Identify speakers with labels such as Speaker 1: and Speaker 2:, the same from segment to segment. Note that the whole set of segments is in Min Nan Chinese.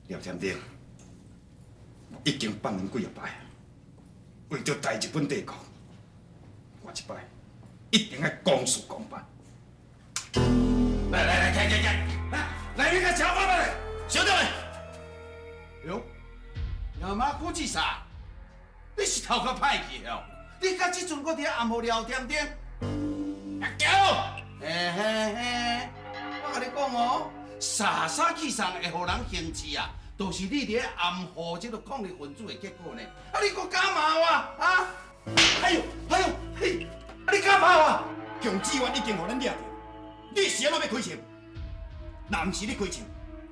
Speaker 1: 廖添丁，我已经放恁几仔摆，為著大日本帝國，我這擺一定愛公事公辦。
Speaker 2: 來來來，開開開，來來，你個小伙伴，小弟們，喲，亞馬古吉啥？你是頭殼歹去哦？你到這陣閣佇遐暗號廖添丁？阿狗，嘿嘿嘿，我共你講哦，傻傻去送會予人興趣啊，就是你佇咧暗號這个抗日分子的結果呢。啊，你閣敢罵我啊？哎呦，哎呦，嘿，啊你敢罵我？
Speaker 1: 強志遠已經予咱掠著，你是按怎欲開槍？若毋是你開槍，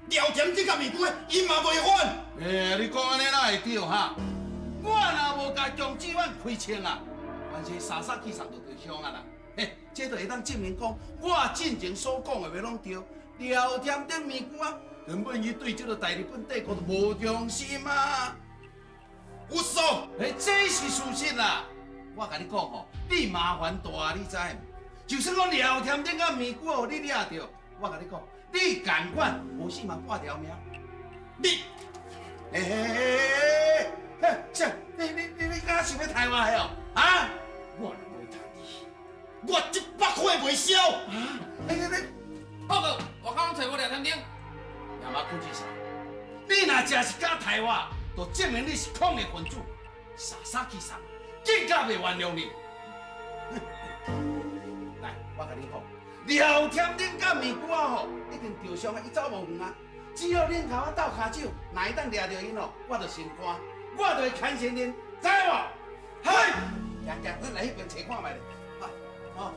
Speaker 1: 廖添丁佮面具的，𪜶嘛袂反。
Speaker 2: 欸，你講按呢哪會對哈？我若無共姜志遠開槍啊，凡是傻傻去送就受傷啊啦。嘿，這就會當證明講，我進前所講的話攏對。廖添丁面具啊，根本伊對這个大日本帝國就無忠心啊！
Speaker 1: 有數，
Speaker 2: 欸，這是事實啦。我共你講吼，你麻煩大，你知無？就算講廖添丁佮面具予你掠著，我共你講，你共款無死嘛半條命。
Speaker 1: 你，
Speaker 2: 欸欸欸欸，啥？你你你你敢想欲刣我的哦？啊？
Speaker 1: 我若無刣你，我這把火袂燒。
Speaker 2: 啊？你你你，
Speaker 3: 報告，外口攏揣無廖添丁。
Speaker 2: 亞馬古吉啥？你若真是敢刣我，就證明你是抗日分子，傻傻去送，更加袂原諒你。來，我共你講，廖添丁佮面具仔吼，已經受傷啊，伊走無遠啊。只要恁共我鬥跤手，若會當掠著𪜶哦，我就成官，我就會牽成恁，知無？嘿，行行，咱來彼邊揣看覓咧。好，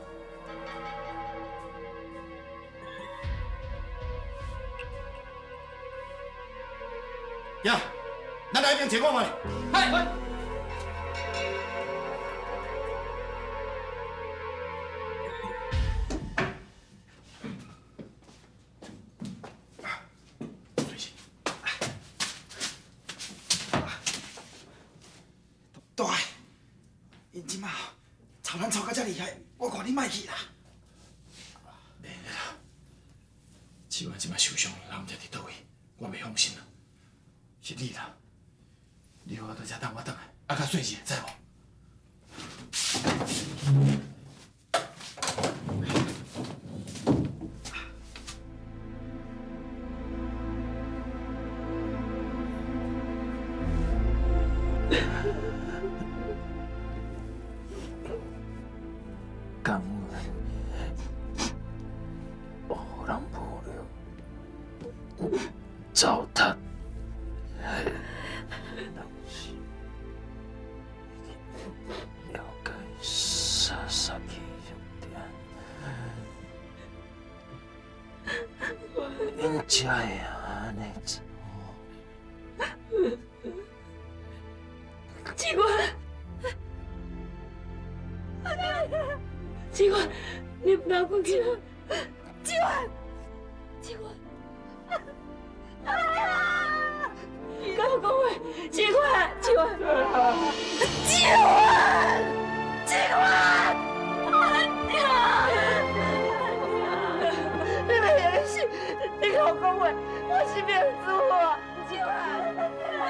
Speaker 1: 行，咱來彼邊揣看覓。
Speaker 3: 係。
Speaker 1: 大，𪜶這馬吵咱吵甲遮厲害，我看你莫去啦。
Speaker 4: 免啦，志遠這馬受傷，人毋知佇佗位，我袂放心啦。是你啦，你好好佇遮等我轉來，啊較細緻，知無？
Speaker 5: 感恩，予人侮辱、糟蹋，人是了解啥啥去用点，𪜶才會按呢做。
Speaker 6: 志遠，志遠，你毋通講志遠，志遠，志遠，敢有講話？志遠，志遠，志遠，志遠，阿娘，你袂用死，你共我講話，我是明珠啊，志遠。
Speaker 4: 啊，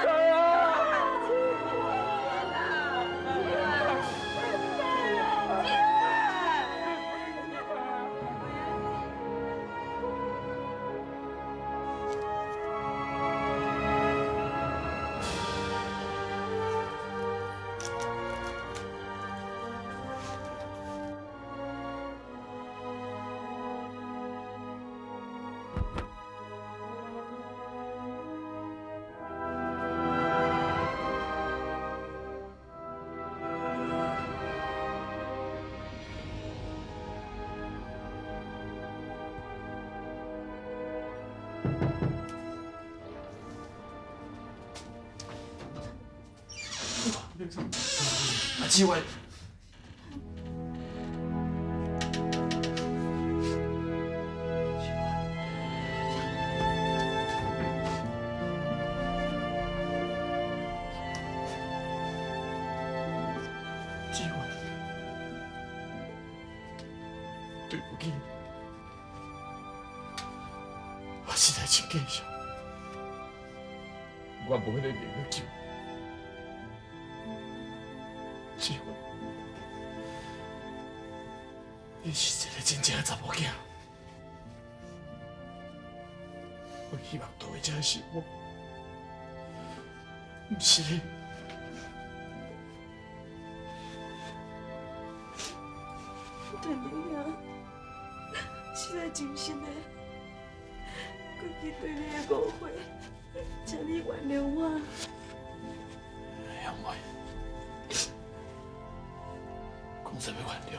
Speaker 4: 志遠。志遠，對不起，我實在真見笑。我無彼个能力救。志远，你是一个真正的查某囝，我希望多的才是我，毋是你。
Speaker 6: 田明兄，实在真心的，过去对你的误会，请你原谅我。
Speaker 4: 杨妹，讲啥物原谅？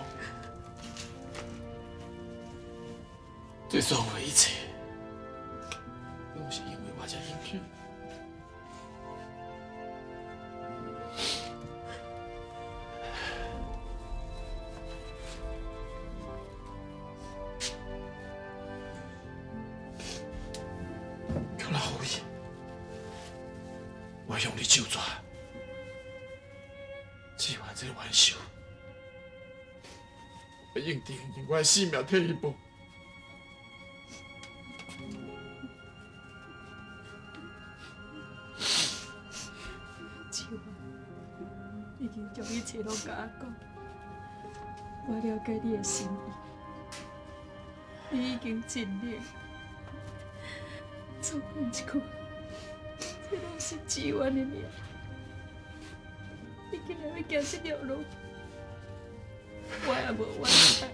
Speaker 4: 这所有的一切，拢是因为我才引起。求老夫我向你咒诅，志远这个冤仇，我一定用我的性命替伊报。
Speaker 6: 志远已经将一切拢共我讲，我了解你的心意，你已经尽力。总讲一句，这拢是志远的命。你竟然欲行这条路，我也无怨叹。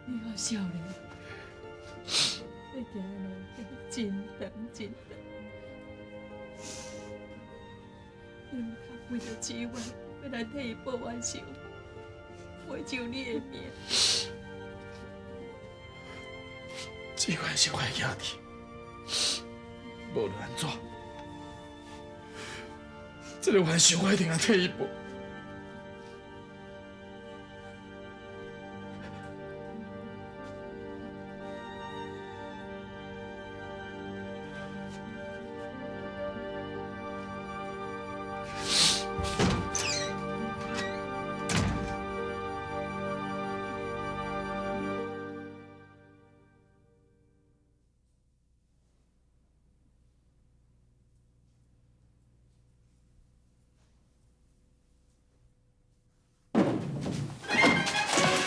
Speaker 6: 你好少年，你行的路真长真长。你毋通为著志远，欲来替伊报冤仇，袂上你的命。
Speaker 4: 志远是我的兄弟，无论按怎，这个冤仇我一定会替伊报。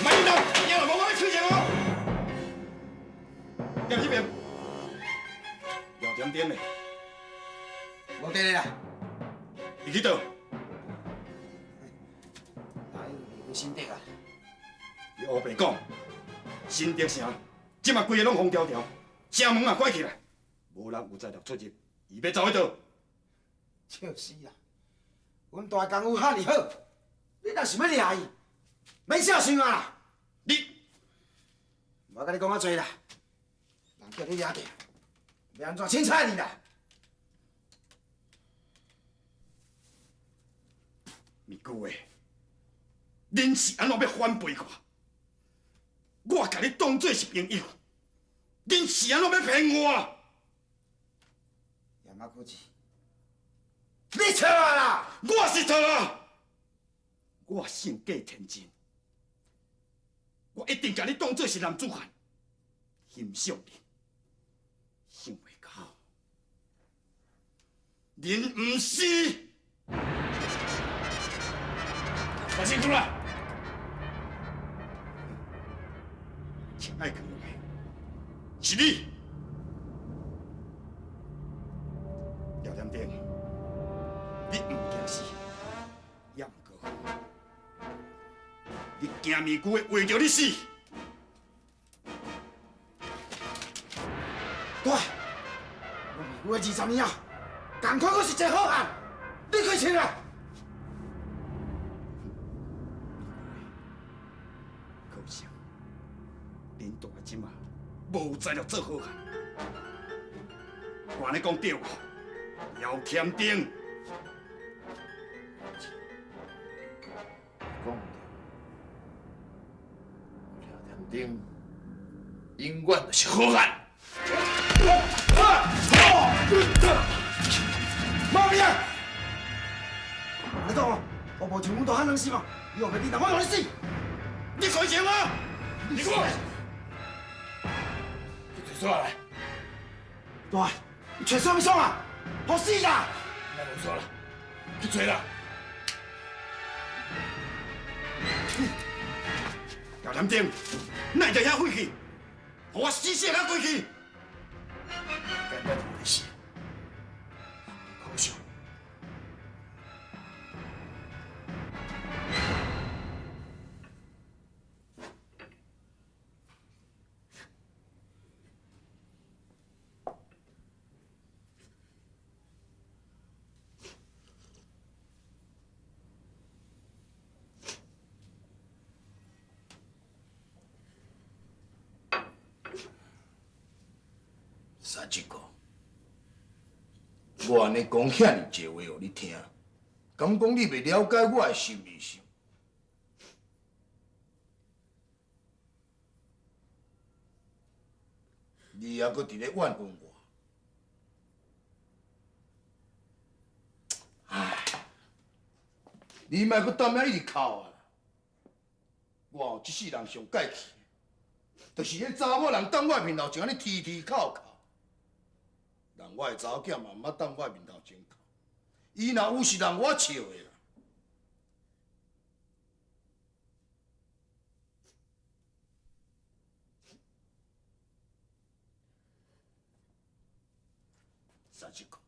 Speaker 1: 莫运动，赢了无我要吹枪哦。踮这边，廖点点的，
Speaker 7: 无伫咧啦。
Speaker 1: 伊去佗？
Speaker 7: 哪有离去新竹啊？
Speaker 1: 伊乌白讲，新竹城这马规个拢封条条，城门也关起来，无人有才调出入，伊欲走去佗？
Speaker 7: 笑死啦！阮大功夫遐尔好，你若想欲掠伊，免痟想啊啦！
Speaker 1: 你，
Speaker 7: 无共你讲较济啦，人叫你掠著，欲按怎凊彩你啦？
Speaker 1: 咪句话，恁是按怎欲反背我？我共你当做是朋友，恁是按怎欲骗我？
Speaker 7: 盐仔果子，你错啊啦！
Speaker 1: 我是错啊！我性格天真，我一定共你当做是男子汉，欣赏你，想袂到，恁毋是。
Speaker 4: 我辛苦了。
Speaker 1: 亲爱的来，是你，廖点点，你毋惊死，也毋过，你惊面具会为著你死。
Speaker 7: 对，我面具20年啊，仝款阁是一个好汉，你开枪啦！
Speaker 1: 可惜，恁大这马无才调做好汉。我按呢讲对无？廖添丁，
Speaker 4: 讲对，廖添丁永远就是好汉。
Speaker 7: 妈咪啊！你讲，我无像阮大汉人死嘛，你后壁你当我让你死。
Speaker 1: 你开枪啊！
Speaker 4: 你过来，你提出来。
Speaker 7: 大，你揣啥物创啊？予死啦！
Speaker 4: 莫啰嗦啦，去揣啦。
Speaker 1: 廖添丁，哪会遮晦气？予我死死甲过去！
Speaker 4: 简单就无死，可惜。
Speaker 2: 沙吉哥，我按呢讲遐尔济话予你听，敢讲你袂了解我的心意是？你犹阁伫咧怨恨我？唉，你莫阁踮遐一直哭啊！我这世人上介气，就是彼查某人踮我面头前按呢踢踢哭哭。人我的查某囝嘛毋捌踮我面头前哭，伊若有是人我笑的啦。沙吉哥，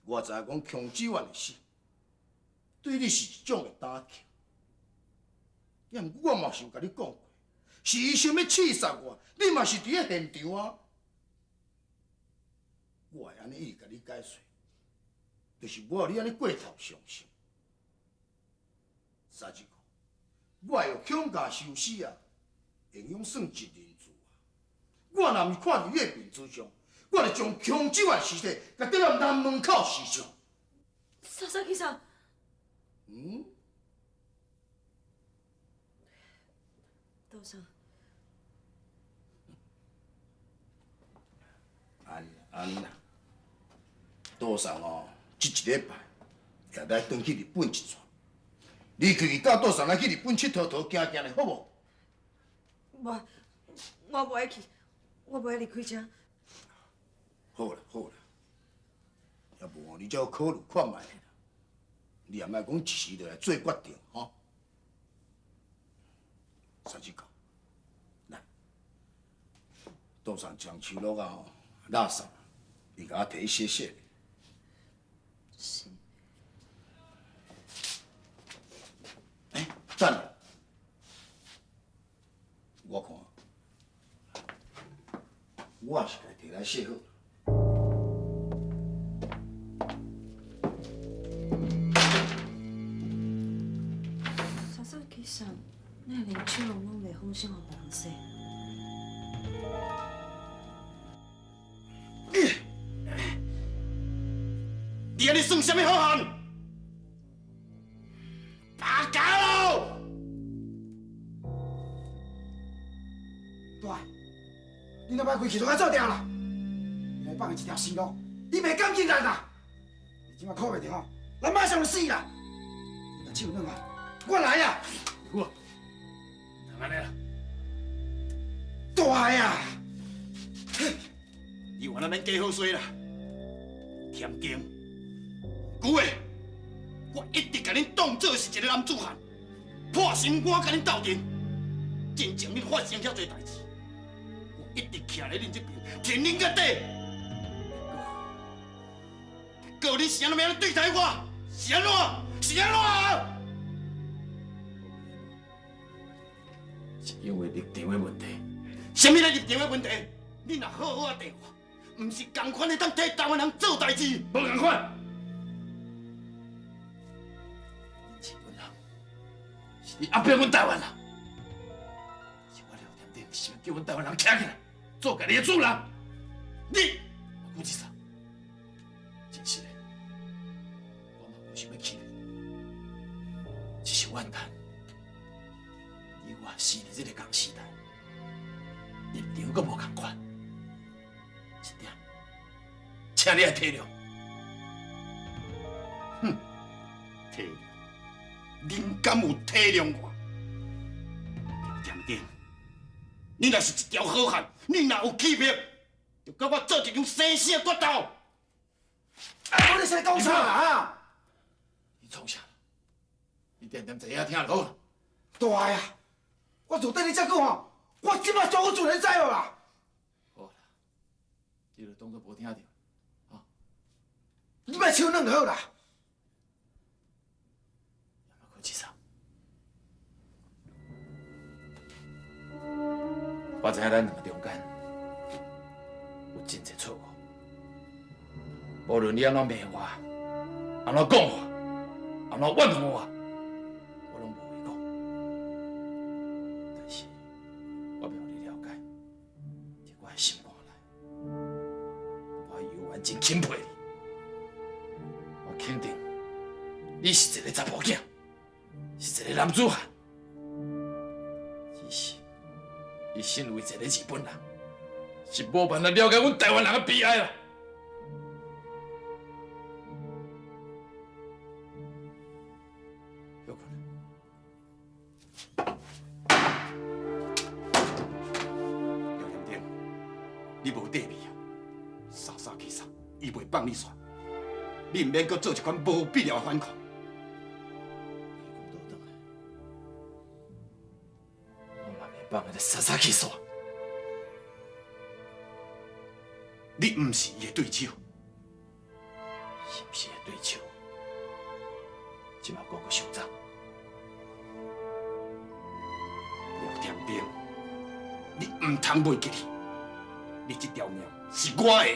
Speaker 2: 我知影讲强志远的死，对你是一种的打击。也毋过我嘛是有共你讲过，是伊想欲刺杀我，你嘛是伫咧现场啊。我会按呢一直共你解说，就是无予你按呢过头伤心。沙吉哥，我会用恐吓收死啊，会用算一人字啊。我若毋是看伫你的面子上，我就将强志远尸体，共钉到南门口市场。
Speaker 6: 萨萨基桑。
Speaker 2: 嗯？
Speaker 6: 道上。
Speaker 2: 按呢啦，道上哦，这一礼拜也来转去日本一转。你去佮道上来去日本𨑨迌迌行行咧，好无？
Speaker 6: 无，我无爱去，我无爱离开遮。
Speaker 2: 好啦好啦，也无你才考虑看觅啦。你也莫讲一时就来做决定吼。三七九，来，道上将手落啊吼，垃圾，你共我提洗洗。
Speaker 6: 是。
Speaker 2: 欸，等下，我看，我也是共提来洗好。
Speaker 6: 萨萨基桑，哪会连手拢袂放心予别人洗？
Speaker 1: 你按呢算啥物好汉？打假咯！
Speaker 7: 大，你若摆规气都较做定啦，你来放伊一条生路，伊袂敢进来啦。你这摆靠袂著吼，咱马上就死啦！你共手软啊，我来啊！
Speaker 4: 好，通按呢啦。
Speaker 7: 大啊！
Speaker 1: 你原来免加好势啦，添丁。旧的，我一直共恁当做是一个男子汉，破心肝共恁斗阵。进前恁发生遐济代志，我一直徛咧恁这边，挺恁到底。结果恁是按怎样对待我？是按怎？是按怎？
Speaker 4: 是因为立场的问题。
Speaker 1: 啥物咧立场的问题？你若好好仔对我，毋是仝款会当替台湾人做代志，
Speaker 4: 无仝款。日本人是你压迫阮台湾人，是我廖添丁是欲叫阮台湾人站起来，做家己的主人。
Speaker 1: 你，
Speaker 4: 我讲一次，真实的，我嘛无想欲欺骗，只是怨叹，你我生伫这个仝时代，立场阁无仝款，这点，请你来体谅。
Speaker 1: 哼，体谅。恁敢有体谅我？添丁，你若是一条好汉，你若有气魄，就佮我做一场生死的决斗。
Speaker 7: 啊！你是咧讲啥啊？
Speaker 4: 你创啥？你定定坐遐听就好啦。
Speaker 7: 大啊！我做等你遮久吼，我这摆终于自然知无啦。
Speaker 4: 好啦，你就当作无听著，哈。
Speaker 7: 你莫手软就好啦。
Speaker 4: 我知影咱两个中间有真济错误，无论你按怎骂我，按怎讲我，按怎怨恨我，我拢无话讲。但是，我欲予你了解，伫我的心肝内，我犹原真钦佩你。我肯定，你是一个查埔囝，是一个男子汉，只是。你身为一个日本人，是无办法了解阮台湾人的悲哀啦。歇睏。
Speaker 1: 廖添丁，你无底味啊！杀杀去杀，伊袂放你煞。你毋免阁做这款无必要的反抗。
Speaker 4: 你讲倒转来，我嘛袂放彼个杀杀去煞。
Speaker 1: 你毋是伊的对手，
Speaker 4: 是毋是伊的对手？这马讲阁伤早。
Speaker 1: 廖添丁，你毋通袂记哩，你这条命是我的。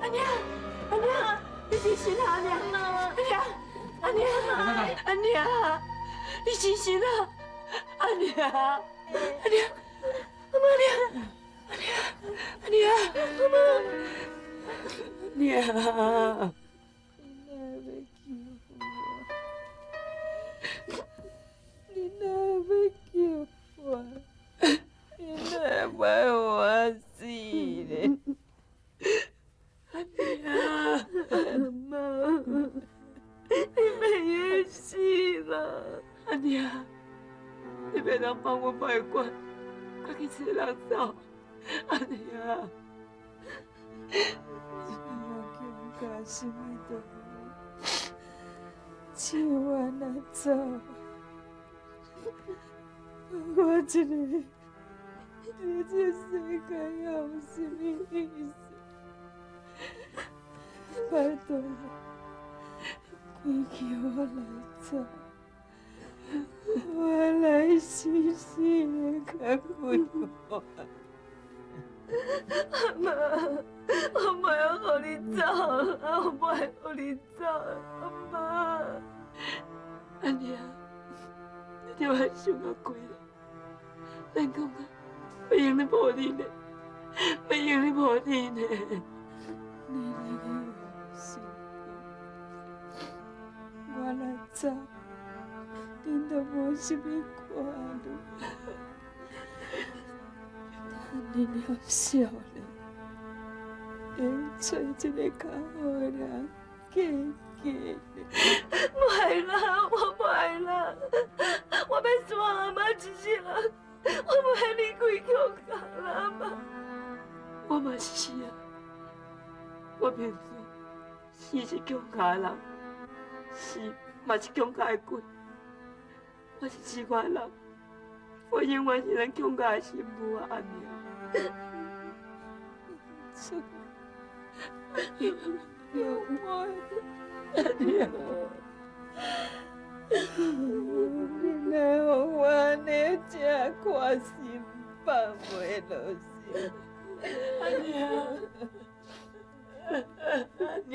Speaker 6: 阿娘，阿娘，你醒醒啊！阿娘，阿娘，阿娘，阿娘，你醒醒啊！阿娘，阿娘，阿妈娘，阿娘，阿娘，阿妈，娘。你哪会救我？你哪会救我？你哪会我死咧？阿娘，阿妈，你袂用死啦！阿娘，你袂当放阮歹管，赶紧找人走。阿娘，你要强加啥物都无，千万若走，我一个伫这世界犹有啥物意思？拜托啦，归去我来走，我来死死的较快活。阿妈，我袂用予你走啦，我袂予你走，阿妈。阿娘，你著爱想较开咧，咱讲啊，袂用咧抱你呢，袂用咧抱你呢。你那个想讲，我若走，恁都无啥物看路。等恁了少年，会找一个较好的人嫁嫁咧。袂啦，我袂啦，我欲娶阿妈一世人，我袂离开强家啦，阿妈。我嘛是死啊。我明知死是强家的人，死嘛是强家的鬼。我是这款人，我永远是咱强家的新妇啊，阿娘。阿娘，你来予我按呢这看心放袂落手，阿娘，阿娘。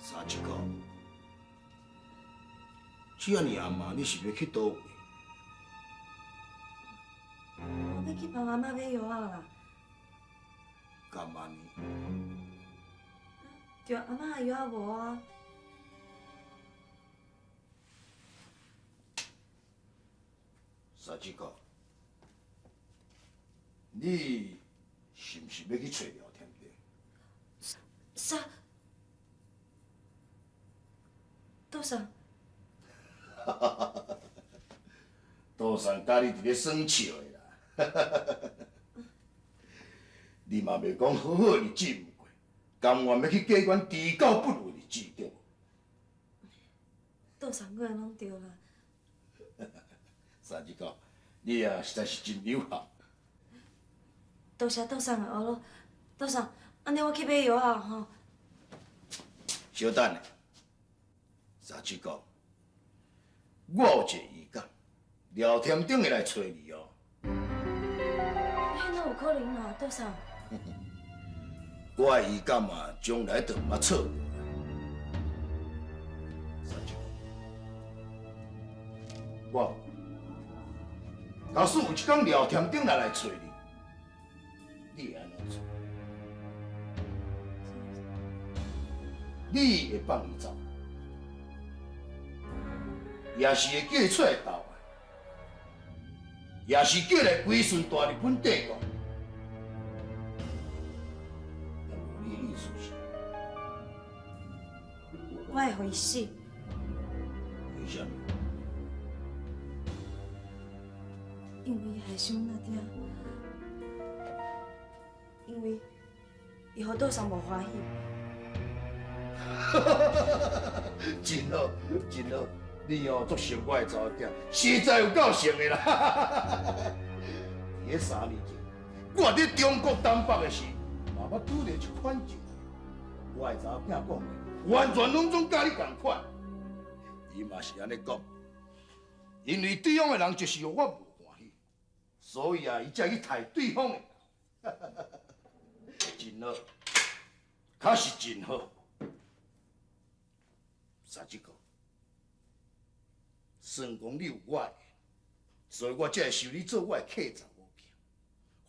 Speaker 1: 三七九，这按呢暗暝，你是欲去佗位？
Speaker 8: 我欲去帮阿嬤买药仔啦。
Speaker 1: 干按呢？
Speaker 8: 对，阿嬤的药仔无啊。
Speaker 1: 三七九，你是毋是欲去揣廖添丁？
Speaker 8: 啥？杜桑。
Speaker 1: 杜桑佮你伫咧耍笑的啦。你嘛袂讲好好日子毋过，甘愿欲去过阮猪狗不如的日子，对无？
Speaker 8: 杜桑讲的拢对啦。
Speaker 1: 三只狗，你也实在是真有效。
Speaker 8: 多谢杜桑的呵咯，杜桑，按呢我去买药仔吼。
Speaker 1: 小等下，三只狗，我有一个预感，廖添丁会来揣你哦。
Speaker 8: 彼哪有可能啊，杜桑？
Speaker 1: 我的预感啊，将来就毋捌错过。三只狗，我。假使有一天廖添丁来揣你，你会按怎做？你会放伊走，也是会叫伊出来斗啊，也是叫来归顺大日本帝国。你的意思是？
Speaker 8: 我会予伊死。
Speaker 1: 为啥物？
Speaker 8: 因为伊害死阮阿爹，因为伊予杜桑无欢喜。
Speaker 1: 真好，真好，你哦足像我的查某囝，实在有够像的啦。伫咧3年前，我伫中国东北的时，嘛捌拄著这款情形。我的查某囝讲话，完全拢总佮你仝款。伊嘛是按呢讲，因为对方的人就是予我无欢喜，所以啊，伊才去刣对方的人。真好，确实真好。三只狗，算讲你有我的，所以我才会收你做我的客查某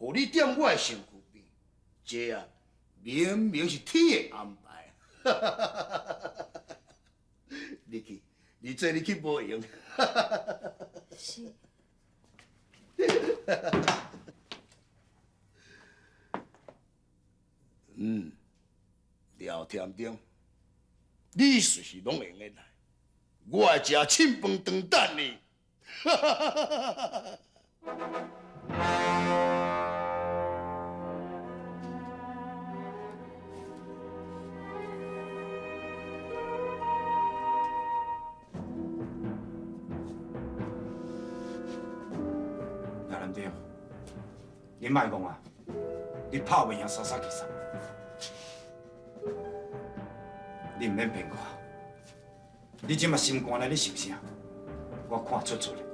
Speaker 1: 囝，予你踮我的身躯边，这啊明明是天的安排。你去，你这你去无闲。
Speaker 8: 是。
Speaker 1: 嗯，廖添丁，你随时拢会用得来，我会食凊饭长等你。
Speaker 9: 廖添丁，你莫戆啊！你拍袂赢沙沙其实，你毋免骗我。你这马心肝内咧想啥？我看出出咧。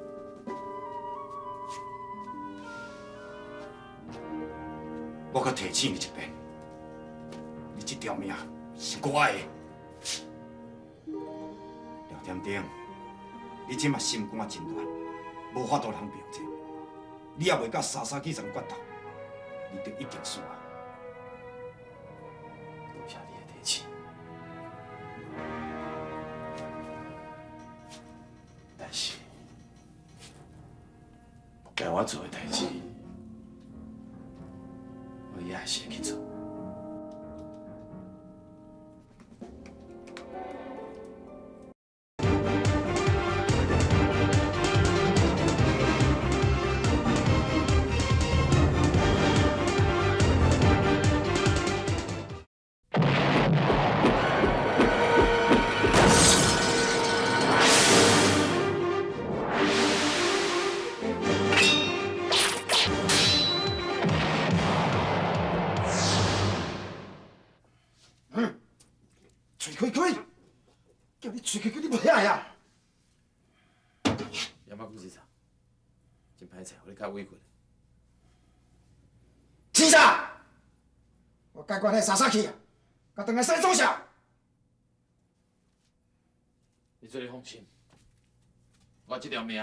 Speaker 9: 我阁提醒你一遍，你这条命是我的。廖添丁，你这马心肝真软，无法度通辩这。你犹未佮沙沙去层决斗，你就一定输啊！
Speaker 4: 多谢你的提醒，但是该我做的代志，我也还是会去做。
Speaker 7: 開開，叫你喙開開，你無遐呀？
Speaker 4: 山古先生，真歹勢，予你較委屈。
Speaker 7: 先生，我解決彼沙沙去啊，共轉來洗祖社。
Speaker 4: 你做你放心，我這條命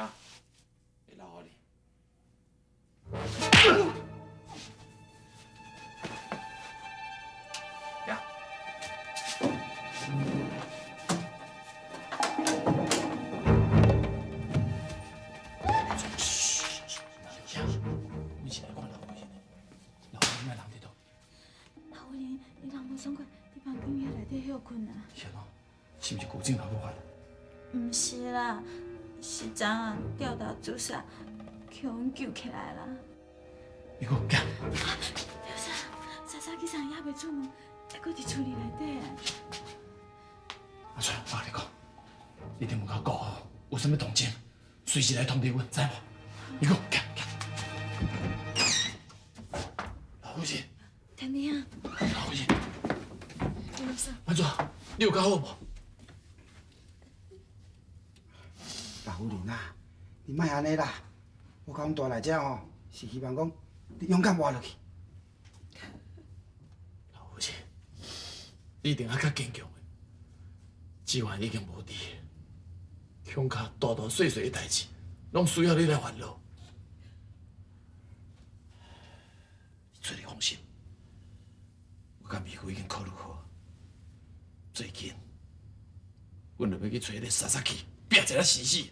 Speaker 4: 會留予你。行。阮是來看老夫人的，老夫人的人佇佗？
Speaker 8: 老夫人，伊人無爽快，佇房間遐內底歇睏啊。
Speaker 4: 是按怎？是毋是舊症頭閣發？
Speaker 8: 毋是啦，是昨暗吊打自殺，予阮救起來啦。
Speaker 4: 你閣行。
Speaker 8: 表嫂，莎莎去上猶未出門，猶閣佇厝裡內底。
Speaker 4: 阿川，我共你講，你佇門口顧好，有啥物動靜，隨時來通知阮，知無？你閣行行。老夫人，
Speaker 8: 天天啊，
Speaker 4: 老夫人，
Speaker 8: 表嫂，
Speaker 4: 安怎？你有較好無？
Speaker 7: 老夫人啊，你莫按呢啦！我共阮帶來遮吼，是希望講你勇敢活落去。
Speaker 4: 老夫人，你一定愛較堅強的。志願已經無佇，鄉下大大細細的代誌，攏需要你來煩惱。你放心，我佮美姑已經考慮好，最近，阮就欲去揣彼个沙沙去，拼一下死死。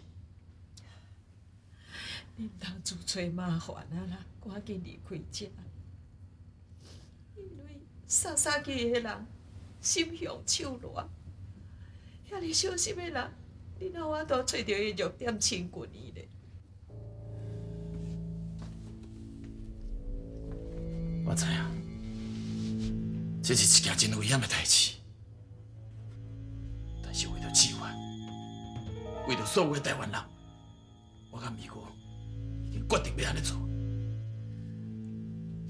Speaker 6: 你毋通自找麻煩啊啦，趕緊離開遮，因為沙沙去的人心雄手軟，遐爾小心的人，你哪有法度揣著伊弱點親近伊咧？
Speaker 4: 我知影，這是一件真危險的代誌，但是為著志願，為著所有的台灣人，我佮美姑已經決定欲按呢做。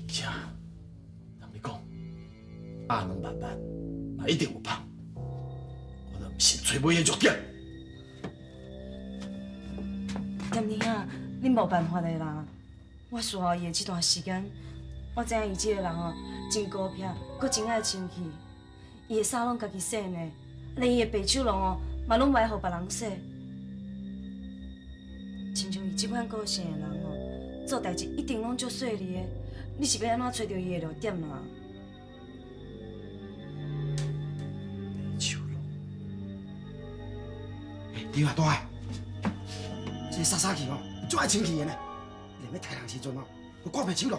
Speaker 4: 而且，人咧講，鴨卵慢慢嘛一定有芳，我都毋信揣無伊的弱點。
Speaker 8: 甜甜啊，恁無辦法的啦。我侍候伊的這段時間，我知影伊這個人哦，真孤僻，閣真愛清氣。伊的衫攏家己洗呢，連伊的白手籠哦，嘛攏袂予別人洗。親像伊這款個性的人哦，做代誌一定攏足細膩的。你是欲按怎揣著伊的弱點啊？
Speaker 4: 手籠。
Speaker 7: 欸，對啊，大，這個沙沙去吼，足愛清氣的呢。連欲刣人時陣吼，都掛白手籠。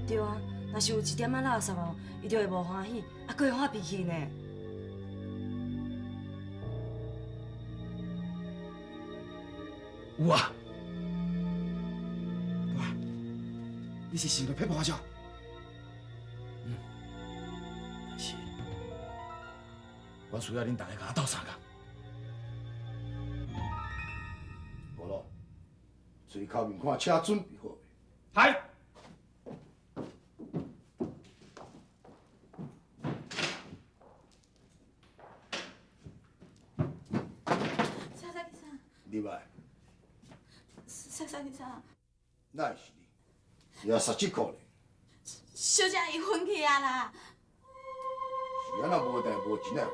Speaker 8: 對啊，若是有一點仔垃圾哦，伊就會無歡喜，啊，閣會發脾氣呢。
Speaker 4: 有啊。
Speaker 7: 大，你是想著撇步少？
Speaker 4: 嗯，但是，我需要恁大家共我鬥相共。
Speaker 2: 無咯，隨口面看車準備好未？
Speaker 9: 係。
Speaker 8: 沙沙去啥？
Speaker 2: 入來。
Speaker 8: 沙沙去啥？
Speaker 2: 哪會是你？是啊，十七箍咧。
Speaker 8: 小姐伊昏去啊啦！
Speaker 2: 是按怎無代無誌會昏？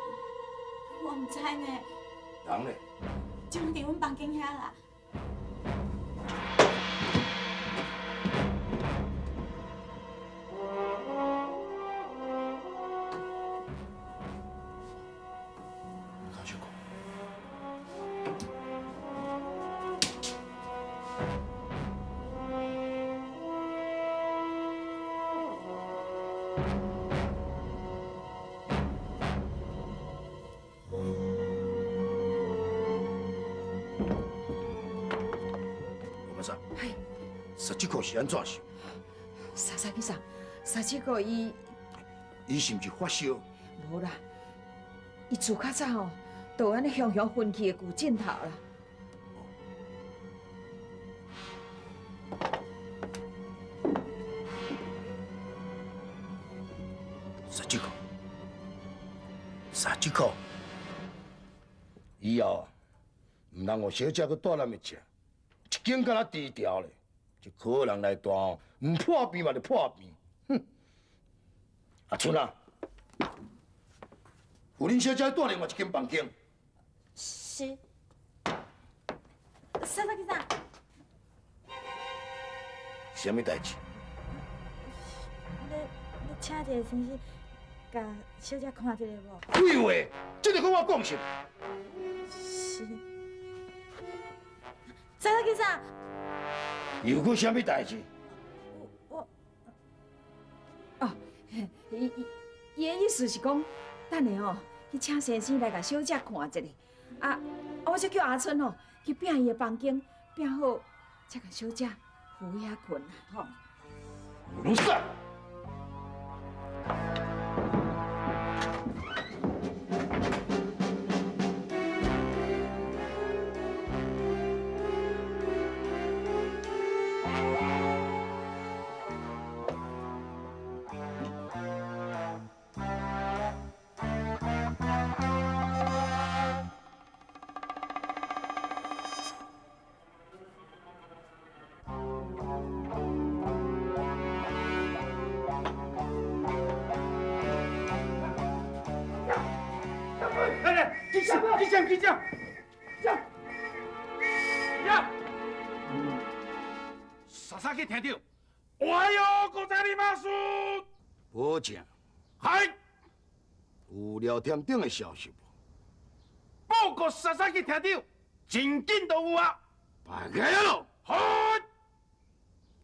Speaker 8: 我毋知呢。
Speaker 2: 人咧？
Speaker 8: 這馬佇阮房間遐啦。
Speaker 2: 十七箍是按怎想？
Speaker 6: 沙沙去啥？十七箍伊，
Speaker 2: 伊是毋是发烧？
Speaker 6: 无啦，伊自較早吼，就有按呢雄雄昏去的舊症頭啦。
Speaker 2: 十七箍，
Speaker 10: 沙吉可，以后毋通予小姐阁蹛咱的食，一间敢若低调咧，一个人来蹛哦，毋破病嘛就破病。哼！阿春啊，有恁小姐蹛另外一间房间。
Speaker 8: 是。沙沙吉桑。
Speaker 10: 啥物代志？
Speaker 11: 欲请一个先生，共小姐看一下无？
Speaker 10: 废话，这个阁我讲是？
Speaker 11: 是。沙沙吉桑。
Speaker 10: 又阁啥物代志？
Speaker 11: 我，哦，伊伊伊的意思是讲，等下吼去请先生来共小姐看一下，啊，我才叫阿春吼去摒伊的房间，摒好，才共小姐扶遐睏啦，吼。
Speaker 10: 卢赛。
Speaker 2: 紧张，紧张，呀！莎莎去听到，おはようございます。
Speaker 10: 保正，
Speaker 2: 嗨，
Speaker 10: 有廖添丁的消息无？
Speaker 2: 报告莎莎去听到，真紧就有啊！
Speaker 10: 败开了，
Speaker 2: 好，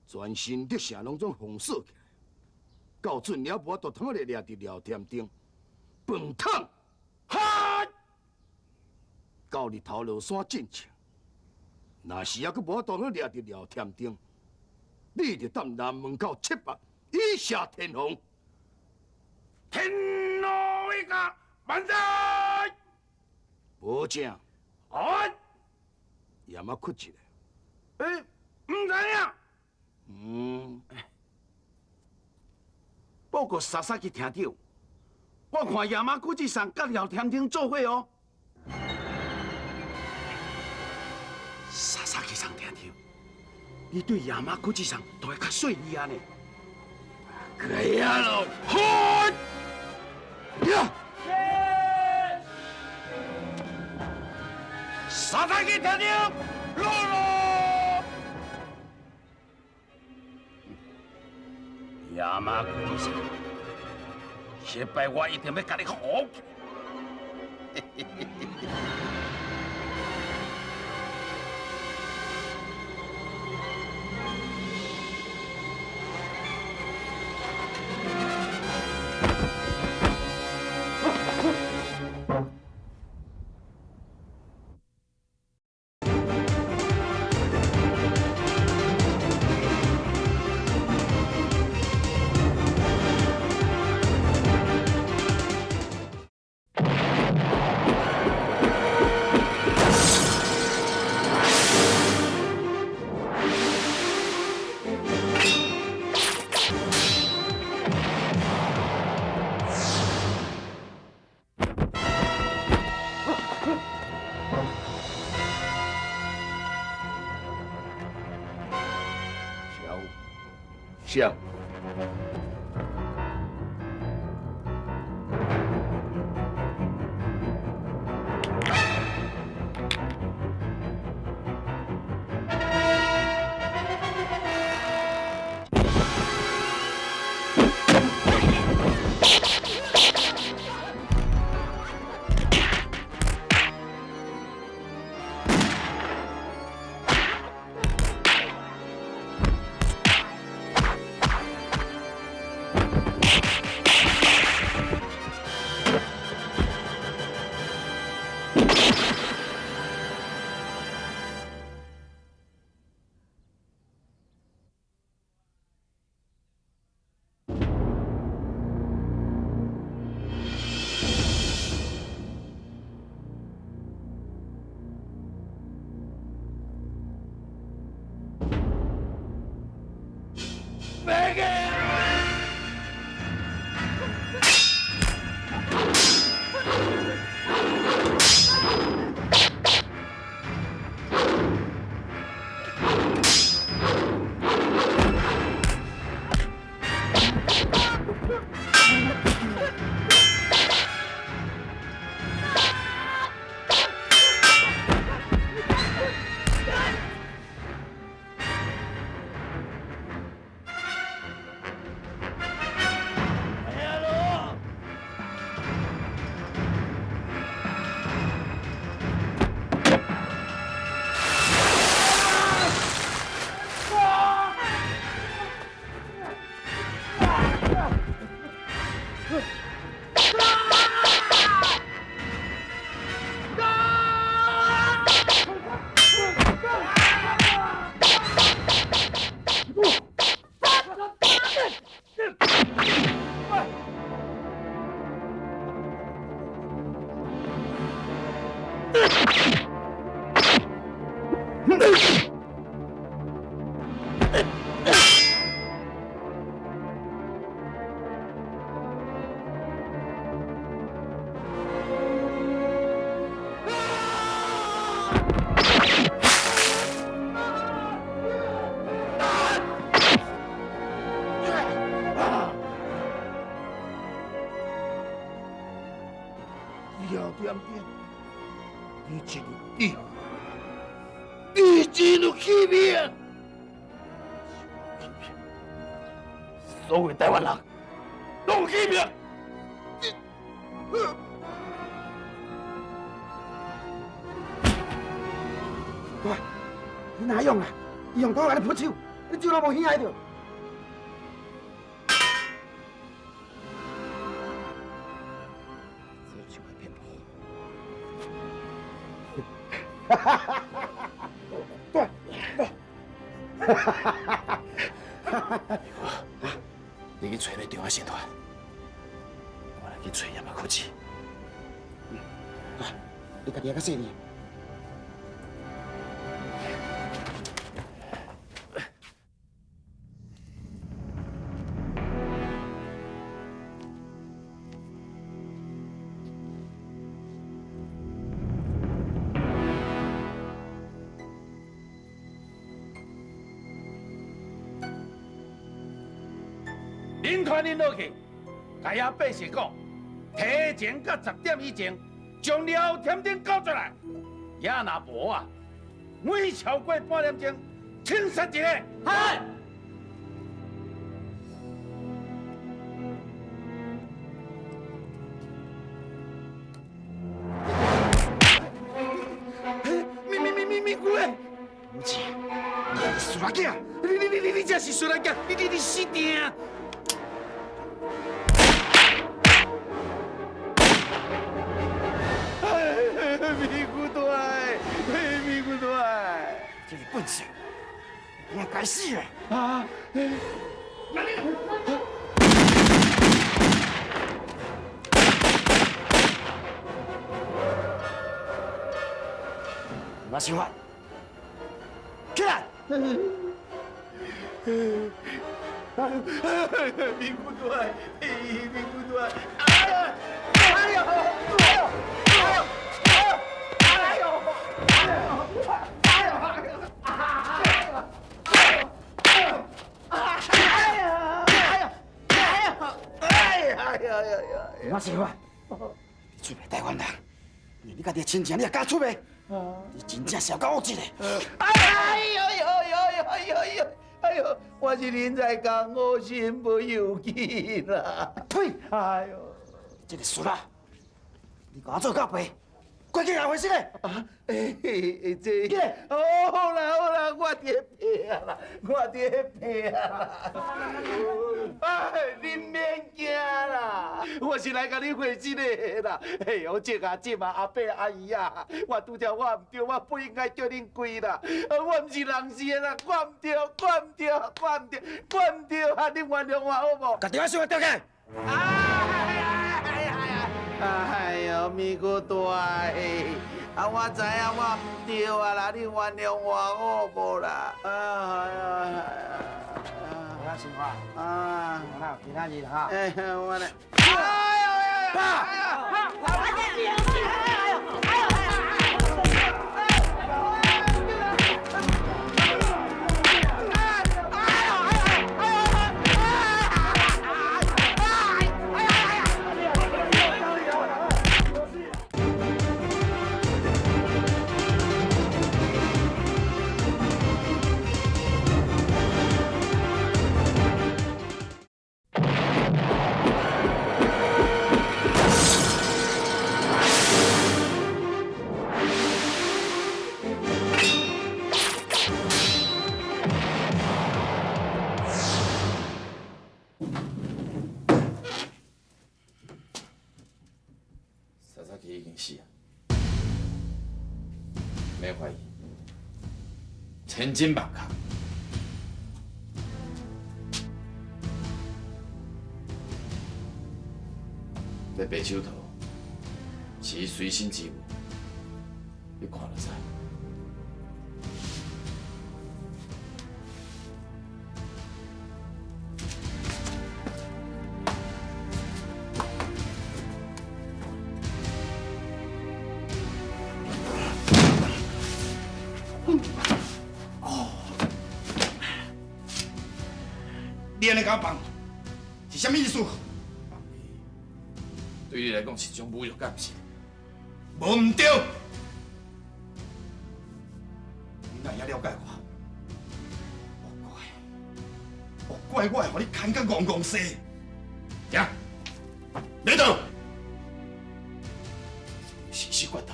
Speaker 10: 全新德城拢总封锁起来，到阵了无法度通来掠著廖添丁，饭桶，
Speaker 2: 嗨，
Speaker 10: 到日头落山进前，若是犹阁无法度掠著廖添丁，你就踮南门口设伏，以下天防。
Speaker 2: 天罗一家万岁！
Speaker 10: 保正，
Speaker 2: 哎，
Speaker 10: 也马哭一个。
Speaker 2: 欸，毋知影。
Speaker 10: 嗯。
Speaker 2: 报告莎莎去听到，我看亚马古吉桑佮廖添丁做伙哦。莎莎去上听到，你对亚马古吉桑都会较细腻啊呢。
Speaker 10: 可以啊喽，
Speaker 2: 好。
Speaker 10: 呀！
Speaker 2: 莎莎去听到，落落。亚马古吉桑，这摆我一定欲共你好。
Speaker 10: 小，廖点点，你真有你，你真有欺骗，欺骗，所有台湾人拢有欺骗。
Speaker 7: 喂，你哪用啊？伊用刀共你扑手，你手拢无耳着。对，对，
Speaker 4: 你去揣那中央线团，我来去揣亚马科技。
Speaker 7: 来，你家己也较细腻。
Speaker 2: 恁传恁落去，共遐百姓讲，提前到10点以前，将廖添丁交出来。也若无啊，每超过半点钟，枪杀一个。
Speaker 3: 嗨。
Speaker 2: 咪咪咪咪咪姑嘞！
Speaker 7: 不是，你是孙仔。
Speaker 2: 你这是孙仔囝，你死定！咪姑大，咪姑大，
Speaker 7: 这是笨手，你该死啊！
Speaker 2: 啊！
Speaker 7: 我想法，起来！
Speaker 2: 咪姑大，咪姑大，哎呀，哎呦，哎呦，哎呦，哎呦，哎呦，哎呦！
Speaker 7: 我想法，你出卖台湾人，连你家己的亲情你也敢出卖？你真正是够恶质的！
Speaker 2: 哎呦呦呦呦呦呦！哎呦，我是人在江湖，身不由己啦！
Speaker 7: 呸！
Speaker 2: 哎呦，
Speaker 7: 这个孙仔，你共我做到白，赶紧来回事嘞！
Speaker 2: 啊，哎，这，哦，好啦好啦，我伫咧皮啊啦，我伫咧皮啊啦。哎，恁免惊啦，我是来共你回这个啦。哎呦，这啊这啊，阿伯阿姨啊，我拄则我毋对，我不应该叫恁跪啦。我毋是人事的啦，我毋对，我毋对，我毋对，我毋对啊！恁原谅我好无？
Speaker 7: 共电话小吊起。
Speaker 2: 哎呦，咪骨大，啊，我知影我毋对啊啦，你原谅我好无啦？哎呀，
Speaker 7: 我想法，
Speaker 2: 啊，
Speaker 7: 那今仔日哈，
Speaker 2: 哎，我来，
Speaker 7: 哎呦哎呦，
Speaker 4: 萨萨奇已经死啊，免怀疑，千真万确。这白手套是伊随身之物，你看就知。
Speaker 1: 你按呢共我放，是啥物意思？
Speaker 4: 对你来讲是一种侮辱，敢毋是？
Speaker 1: 无毋对。你哪会遐了解我？莫怪，莫怪我会予你牵甲戆戆势。行，你倒。
Speaker 4: 生死决斗，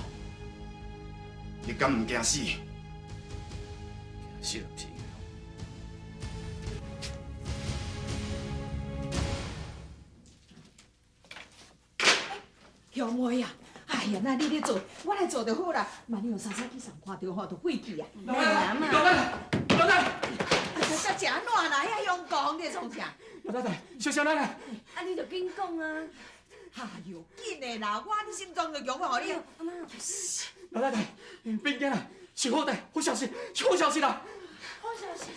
Speaker 1: 你敢毋惊死？
Speaker 4: 死毋是英雄。
Speaker 11: 小妹啊，哎呀，那你咧做，我来做就好啦。万一有三三去送看著吼，就废去啊。
Speaker 2: 老太太，老太太，老太太，
Speaker 11: 这是按怎啦？遐阳光你创啥？
Speaker 2: 老太太，小小奶奶，
Speaker 8: 啊，你就紧讲啊！
Speaker 11: 哎哟，紧的啦，我你心脏就强予你。
Speaker 8: 阿妈，
Speaker 2: 老太太，别惊啦，是好代，好消息，是好消息啦！
Speaker 8: 好消息，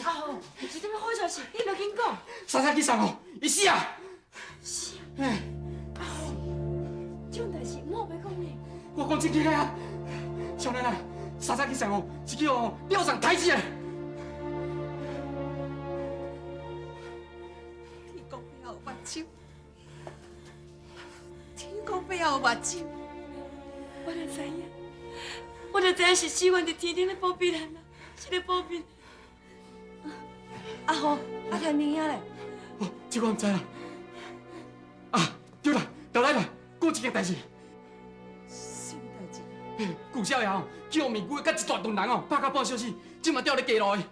Speaker 8: 阿红，是啥物好消息？你著紧讲。
Speaker 2: 三三去送哦，伊死啊！
Speaker 8: 死啊！
Speaker 2: 哎，
Speaker 8: 阿红，这种代志莫白讲呢。
Speaker 2: 我讲真经的啊，少奶奶，三三去送哦，是去予吊上台死的。
Speaker 11: 天公伯有目睭，天公伯有目睭。
Speaker 6: 我就知影，我就知影是志远伫天顶咧保庇咱啦，是咧保庇。
Speaker 8: 阿红，阿田明兄咧？
Speaker 2: 哦，这我毋知啦。啊，对啦，老奶奶，阁有一件代志。
Speaker 11: 什么代志？
Speaker 2: 顾少爷吼，去予面具佮一大群人哦，拍甲半小死，这嘛吊咧街路的。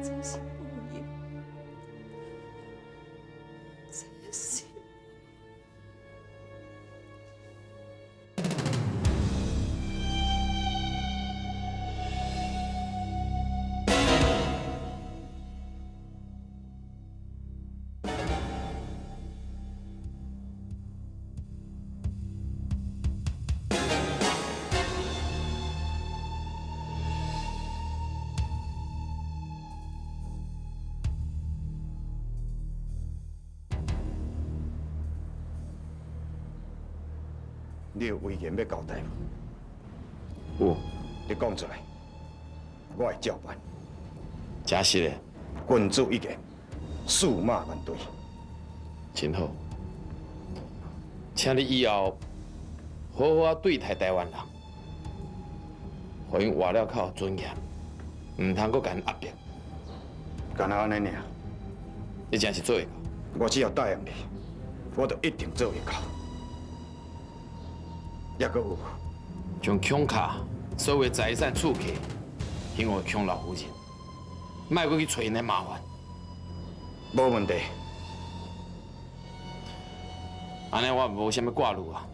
Speaker 11: 这是报应，这是。
Speaker 9: 你有遗言欲交代无？
Speaker 4: 有。
Speaker 9: 你讲出来，我会照办。
Speaker 4: 真实的。
Speaker 9: 君子一言，驷马难追。
Speaker 4: 真好，请你以后好好对待台湾人，予𪜶活了较有尊严，毋通阁共𪜶压迫。
Speaker 9: 干焦按呢尔。
Speaker 4: 你真是做会到。
Speaker 9: 我只要答应你，我就一定做会到。抑阁有，
Speaker 4: 将孔卡所有财产储起，还予孔老夫人，莫阁去揣𪜶的麻烦。
Speaker 9: 无问题。
Speaker 4: 按呢我无啥物挂虑啊。